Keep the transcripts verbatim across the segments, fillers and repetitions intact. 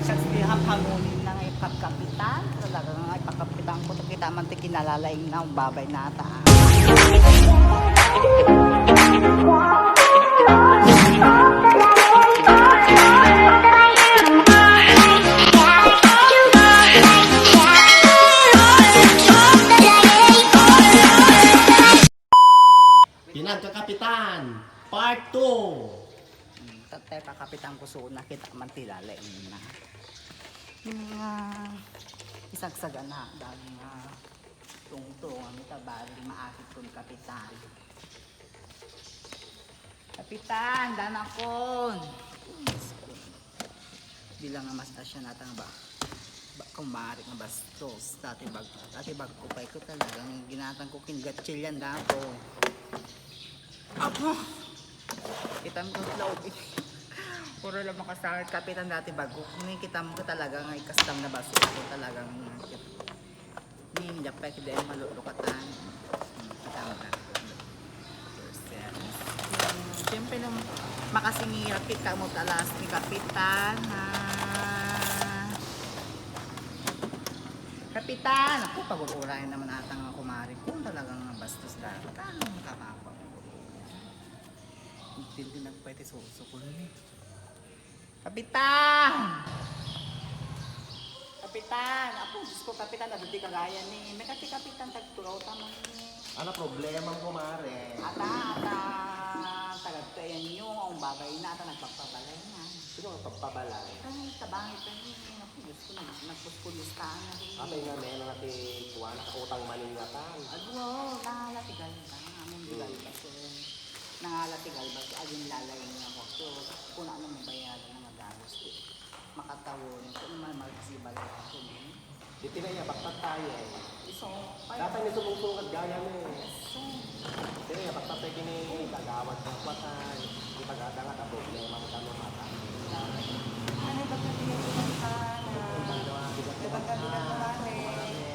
Kasi haphangunin na nga ipagkapitan. Talaga nga ipagkapitan ko. Kita man ti kinalalaing na, babay na ata. Pinagkakapitan, part two. Hmm, tatay, pakapitan ko so nakita man ti lalaing na. Yung nga, isagsagana, daging nga, tungtong, ang tabari, maakit kong kapitan. Kapitan, danakon. Bilang nga mas asya natang ba? Ba, kumari nga bastos. Dati bag, dati bag ko pa ko talagang ginatang ko kin gatsilyan dato. Apo! Kitam ko sa loob. Puro lang makasangit kapitan dati bag ko. Ni kitam ko talaga nga ikastam na bastos ko talagang Ninja pa, kaya malulukatan. Hmm, kita mo na. Percent. Hmm, siyempre, nung makasingilak kita mo talas ni Kapitan, ha? Kapitan! Ako, pag-uulayan naman ata nga kumari ko. Talagang bastos dahil. Ano ang kapapa? Hindi nagpwede susukol ni. Kapitan! Kapitan! Apo, Diyos ko, Kapitan, adu ti kagaya ni. May kati Kapitan, tagturaw ta man ni. Ano problema mo, kumare? Ata, ata, tagad kayan nyo, ang babay na, ata nagpagpabalay na. Sino ang pagpabalay? Ay, tabangi pa ni. Apo, Diyos ko, nag-, nagpuspulista na rin. Apay nga, may ano nga ti kuwan, utang maningnatan. Adu, nangala ti galba. Amin di galba, sir. Nangala ti galba, agin lalaing nga ako. So, kuna na mabayaran nga dagus ti makatawen. Kuna man magsibal ako, no? Di tinaya, baktat tayo, eh. Iso, Datang ni sumungsungad gaya mo. So, Tinaya, baktat tayo kini kagawad ng kwatan. Di pag-ada nga, tapos may mga tanong mata. Ano ba kami yung kumanta na? Ang gawa, bigat Di ba naman, kami ah, nagkumare? Kumare.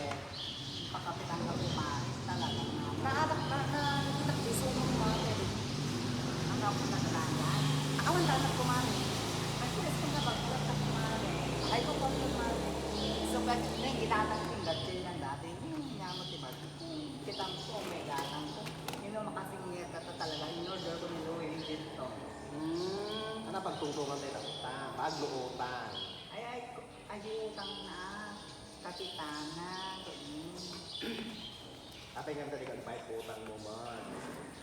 Pakapitan ka kumare, talaga nga. Naarak na, na, nakita ko, gusto mo kumare. Ang ako na kailangan. Awan ka na kumare. Ay, kung gusto na pagbuhat ka kumare. Ay, kung pag kumare. So, but, may ginatang ko yung gatse ng dati. Hmm, nga mo, diba? Hmm, kita mo ko, may gatang ko. Yun ang makasingil ka ta talaga. In order ko ni Louis Vuitton. Hmm, ano pagtungtungan tayo na utang? Baglo utang. Ay, ay, ko- Ay, di utang na. Kapitana, kani. Apay nga dali kag bayad utang mo man.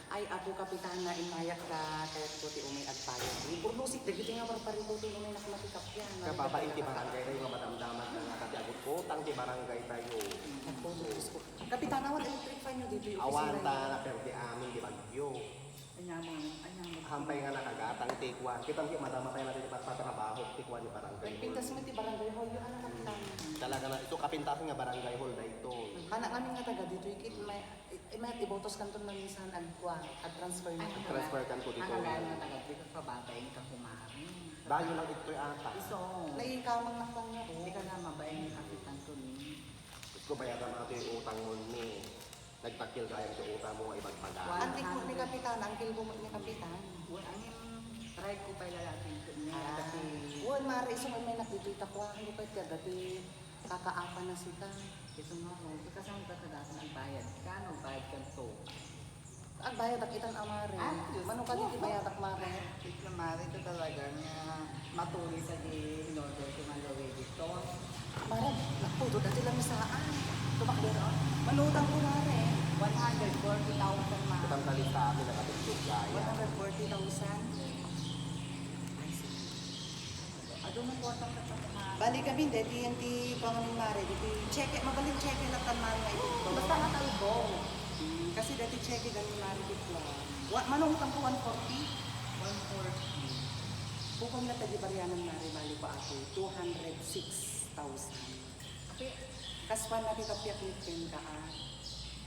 Ay, apo, kapitana, immayak ta, kayat ko ti umay agbayad. Ni Burlusik, dagiti nga parparito ti umay nakmatikapyan. Kababain ti barangay tayo nga madamdaman na nga, kati agut utang ti barangay tayo. Apo, Diyos ko. Kapitana, awan electric fan nyo dito, yung Awan opisina ta, nyo. Naperde amin di bagyo. Anyaman, anyaman. Hampay nga nakagatang ti kuan. Kita mo, madama tayo natin ipagpatrabaho, ti kuan yung barangay hall. Pintas mo ti barangay hall, yung ano, kapitana. Talaga na, ito kapintasan nga barangay hall na ito. Kana kami nga taga dito, ikit may, eh, may ibotos kanton na minsan, agkua, at transfer niya. Ay, Transfer kan ko dito. Akala nga taga dito, pababain ka kumari. Dayo lang ito ata. Iso. Naikamang na kanya, oh. Di ka na mabain yung kapitan ko ni. Gusto bayaran mo ito yung utang mo ni. Nagtakil kayo sa utang mo, ibagbaga. Antik mo ni Kapitan, angkil mo ni Kapitan. Wen, angin, try ko pa ilalatin ko niya, Ah. Kasi Wen, mare, isu nga may nakikita ko, ah, ano pa ito, dati kakaapa na sika. Isu nga ho, kasi ang katadakan, ang bayad ka, ano, bayad ka to. Ang bayad, ang itan, ah, mare. Ah, Diyos Mano ka ko. Di bayadak, mare? Ito, mare, ito talaga nga matuloy sa di in order ko nga Louis Vuitton. Mare, nagpudot dati lang saan. Tumakbo na. Manutang ko, mare. One hundred forty thousand, mare. Kitang kalista amin, nakatulog kaya. One hundred forty thousand? Ay, sige. Adu, may kwarta ka pa, mare. Bali kami, deti yan ti pangamin, mare. Deti cheque, mabalin cheque na tan, mare, nga ito. Basta nga talbo. Hmm, kasi deti cheque gani, mare, dito. Wa, manutang ko one forty. One forty. Kung kami na tagibaryanan, mare, bali pa ako, two hundred six thousand. Okay. Kaspan na ti tapiak ni Ken ka, ah.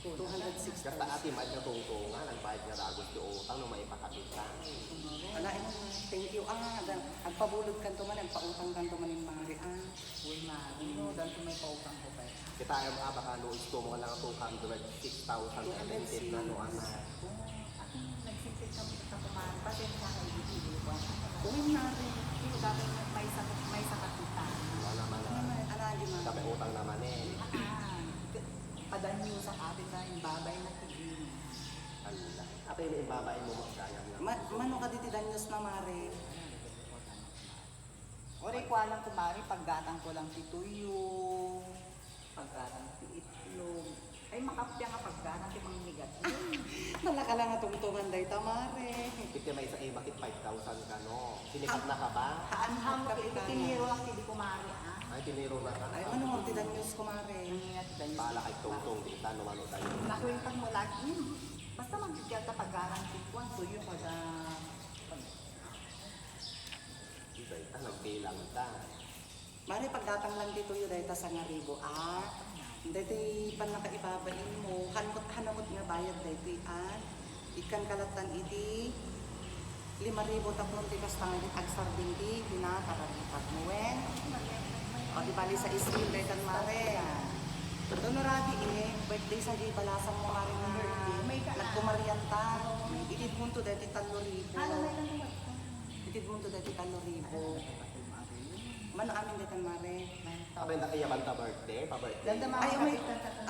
Two hundred six thousand. Kasta ati, mayat nga tungtungan, ang bayad nga dagus ti utang, no, maipakapita. Ala, eh, thank you, ah. Agpabulod kanto man, agpautang kanto man in mare, ah. Uy, mare, no, dahil kung may pautang ko pa, eh. Kita, em, ah, baka no, isto mo lang two hundred six thousand. Two hundred six. Eleven na, no, anak. Oh. Ako, nagsipsip kami sa kumain. Pasensya ka, ibibigay ko. Uy, mare. Yung dati may, may sakit, may sakit kita. Pang naman eh. Ah, padanyos ang atin na imbabay na tigil. Ala, apay na imbabay mo magdayang nga. Ma-, mano ka diti danyos na, Mare? Ori ko lang, kumare, paggatang ko lang ti tuyo, paggatang ti itlog. Ay, makapya nga paggatang ti mangmigat. Nalaka lang nga tungtungan dayta, Mare. Iti may sa iba kit five thousand ka, no? Sinikap na ka ba? Haan mo, kapitana. Tiniro lang ti di kumare, ah. Ay, tiniro na ka. Ay, mano mo ti danyos, kumare? Ang ingat danyos. Bala kay tungtong dita, no, mano tayo. Nakuwentang mo lagi. Hmm. Basta magkikita paggarang ti kuwan, tuyo kada. Dayta, nagbilang ta. Mare, paggatang lang ditoy, dayta sangaribu, ah. Daytoy pannakaibabain mo, hanmot, hanamot nga bayad daytoy, ah. Ikkan kalatan iti lima ribu tapno ti kasta nga agsarding ti pinakaragitag mo, wen. O, di bali sa iskin, daytan, Mare. Dono rabi, eh, birthday sa di balasang mo, Mare, nga nagkumarianta. Itid mo to, daytoy tallo ribu. Itid mo to, daytoy tallo ribu. Mano amin daytan, Mare? Apay, nakayaban ta birthday, pa-birthday. Ay, umay,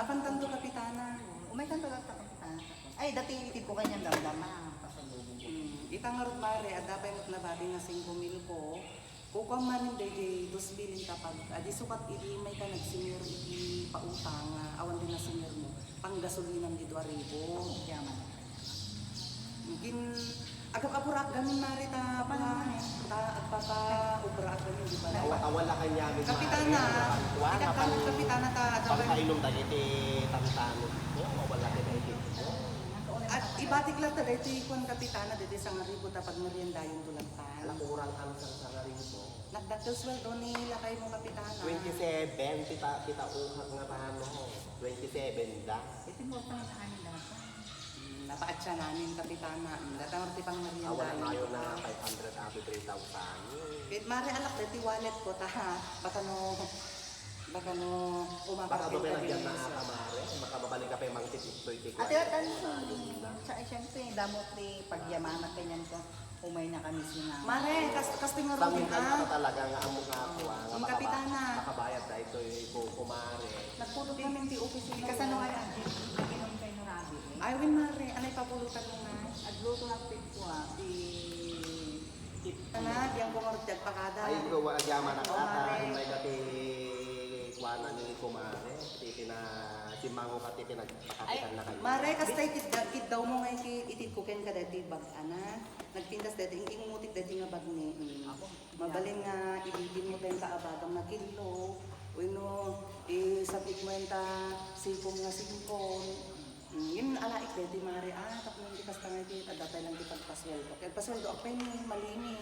apan tanto, kapitana. Umay tanto lang ta, kapitana. Ay, dati itid ko kanian damdama, pasalubong ko. Hmm, ita ngarud, Mare, adda pay met nabati nga singko mil ko. Kukuam manen daydi dos mil inta pag, adi sukat idi may ka nagsingir iti pautang, ah, awan di nasingir mo. Panggasolinam di dua ribu. Yaman. Gin-, agap-apuraak gamin, Mare, ta, ta agpapaubraak gamin, di ba? Awa-, awala kaniamin, Kapitana, Mare, nga pangkuan, ikaw nga kami, pang-, Kapitana, ta, ta, pangpainom dagiti tantanon. Oo, awala kaniamin. At ibatik lang ta daytoy kuan, Kapitana, daytoy sangaribu ta pagmeriendayonto lang ta. Ala, kurang ang sangaribu. Nagdakkel sueldo ni lakay mo, Kapitana. Twenty-seven ti ta-, ti tauhak nga tano. Twenty-seven da. Iti mo pa sa amin dapat. Hmm, napaatsa namin, Kapitana. Hmm, datang ti pangmerienda. Awan na kayo na five hundred, abi three thousand. Wait, Mare, alak, dati wallet ko, ta, ha? Baka no, baka no, umapakin ka din. Baka ba pinagyan na ata, Mare? Baka babalik ka pa yung mga titiptoy, titiptoy. Ate, atan, sa, siyempre, damo ti pagyamanak kanyan ko. Umay na kami sina. Mare, kas-, kastoy nga Rubin, ah. Talaga nga amo nga ako, ah, nga makaba-, Kapitana. Makabayad daytoy ko, kumare. Nagpulot kami ti opisina. Kasano nga yan? Naginom kayo na rabi, eh. Ay, wen, Mare, anay papulutan mo, Mare? Agluto na pit ko, ah, ti, ti Ana, diyan ko nga rutiag pakada. Ay, ikaw, agyaman ang ata, Mare. May dati kuana ni kumare, ti pina-, simango ka, ti pinagpakapitan na kayo. Mare, kasta itid, itid daw mo nga iti, itid ko ken ka dati bag, ana. Nagpintas daytoy, ing-, ingmutik daytoy nga bagni. Mm. Apo. Mabalin nga ibitin mo tayo kaabagam nga kilo. Wenno, isapit mo yan ta sipong nga singkon. Mm, yun, alaik daytoy, Mare. Ah, tapno hindi kasta nga iti, adda tayo lang ti pagpasweldo. Kaya pasweldo, apay ni, malini.